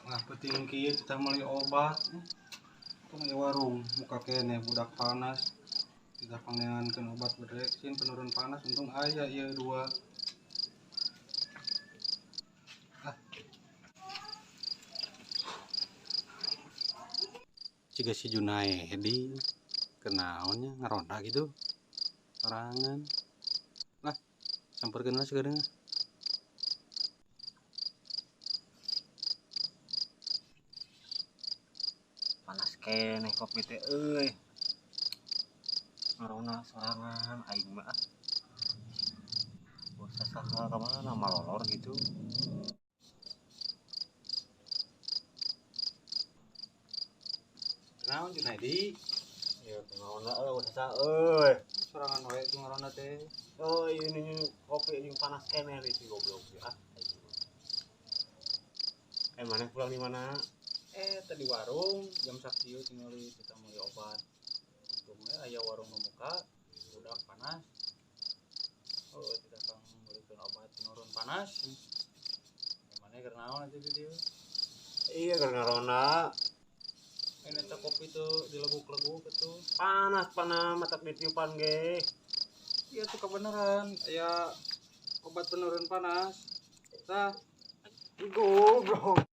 Lah penting kieu kita meuli obat. Tong di warung muka keneh budak panas. Kita pangeankeun obat bedreksin penurun panas untung aya ieu dua. Ah. Ciga si Junaedi kenaonnya ngaronda gitu. Sorangan. Lah, samperkeun lah sagedeung. Panas keneh kopi teh euy. Ngaronda sorangan aing mah. Bosah saha ka mana malolor gitu. Kenaon Junaedi? Ya ngaronda euy bosah saha euy. Sorangan wae itu ngaronda teh. Oh ini kopi yang panas keneh si goblok ah. Maneh pulang di mana? Tadi warung jam sakieu tingali kita meuli obat. Untung we aya warung nu muka budak panas. Oh, tidak kang meulikeun obat penurun panas. Maneh keur naon atuh di dieu? Iya keur ngaronda. Ini teh kopi tuh dileguk-leguk atuh. Panas panas matak ditiupan ge. Iya tuh kebenaran aya obat penurun panas. Tah, goblok.